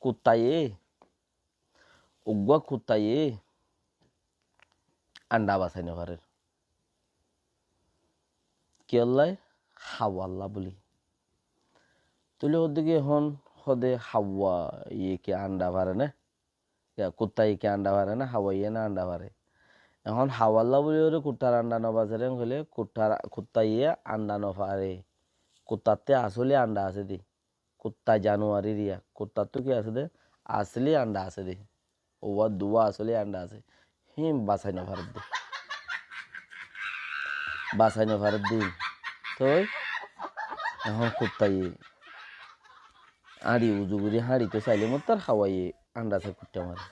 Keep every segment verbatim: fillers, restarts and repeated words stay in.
kuttaye, uggúa kuttaye anda basai nofarér. Kiyólla? Hawalla buli. Tóile hoódde ki ehón hoóde hawaiye ki anda fare né? Ya, kuttaye ki anda fare né? Hawaiye né anda fare? Ehón hawalla buli ore kuttar anda nobasaiyé hoile kuttar, kuttaye anda nofare. Kuttattú asóli anda asé dé. Kutta januar eriya, kuttattú ki asé dé? Asóli anda asé dé. Uwá duwá asóli anda asé. Híin basai nofaredde. Basai nofaredde. Toi ehón kuttaye áñçi uzu gorí háñçito sailé mottor hawaiye anda asé kuittá mare.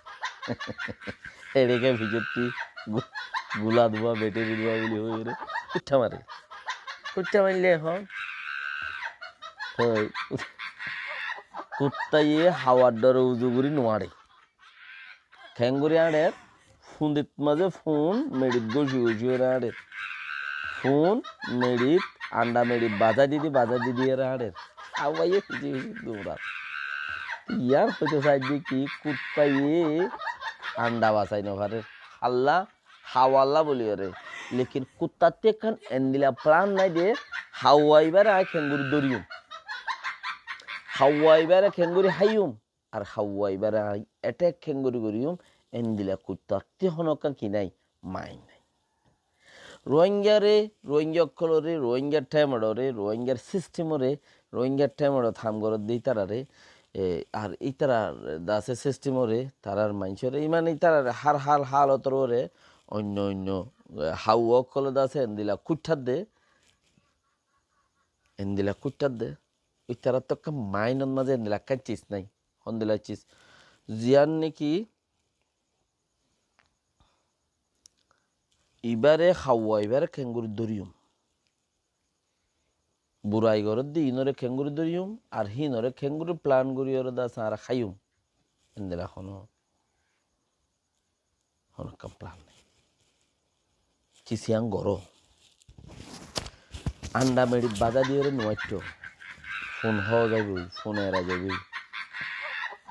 Eçe ke fijottí gu-, gula duwá, beteri duwá buli hoiyóre kuittá mare. Kuittá maille ehón toi kuttaye hawar dhore uzu gorí nuáñçe. Keéngorí áñçer? Fundit mazé fun meçit góci góci óre áñçer. Fun meçit, anda meçit bazái didi bazái didi óre áñçer. Hawaiye fici fici durar. Yar hoito saidde ki kuttaye anda basai nofarér. Halla, hawalla buli ore. Lekin kuttattú ekkán endila plan nái de, hawai ibare añí keéngorí dóriyum. Hawai ibare keéngorí háiyum. Ar hawai ibare añí attack keéngorí goríyum, endila kuttattú honókkan ki nái, main nái. Rohingyare, Rohingya ókkolore, Rohingya thémeçore, Rohingyar sistemore, Rohingya thémeçot ham goródde ítarare, e, ar ítarar dase sistemore, tarar maincóre, imane ítarare hár hál hálotor uore, oinno oinno, e, hawai ókkolor dase endila kuittádde, endila kuittádde, ítarattú ekkán mainot mazé endila ekkán cis nái. Hondila cis? Ziyán niki ibare hawai ibare keéngorí dóriyum. Burai goródde inore keéngorí dóriyum, ar hínore keéngorí plan gorí ore dase añára háiyum. Endila honó Honókkan plan nái. Cis yián goró. Anda meçit bazá diyóre nuaittó. Fun hoó zaiboi, fun era zaiboi.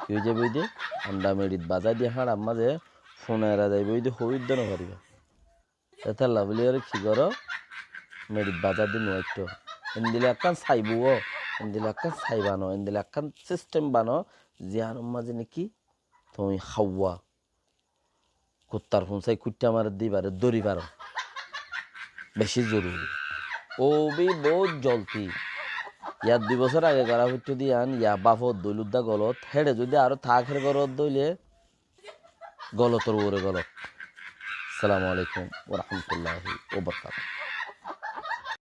Ki ói zaiboi de? Anda meçit bazá diya háñçar mazé fun era zaiboi de hoói dó nofaribá. Etálla buliyóre ki goró? Meçit bazá di nuaittó. Endilla ekkán sai buwó, endilla ekkán sai bano, endilla ekkán sistem bano, ziyánor mazé niki tuñí háwa kuttar funsái kuittá maredde íbaré dóri faro. Beci zoruri. Ó bái, bout zolti. Yá dui bosór age gorá foittó de yían, yá báfo dóil uddá golot. Héçe zodi aró taáker goró dóile golotor uore golot. Assalamu alaikum wa rahmatullahi wa barakatuhu.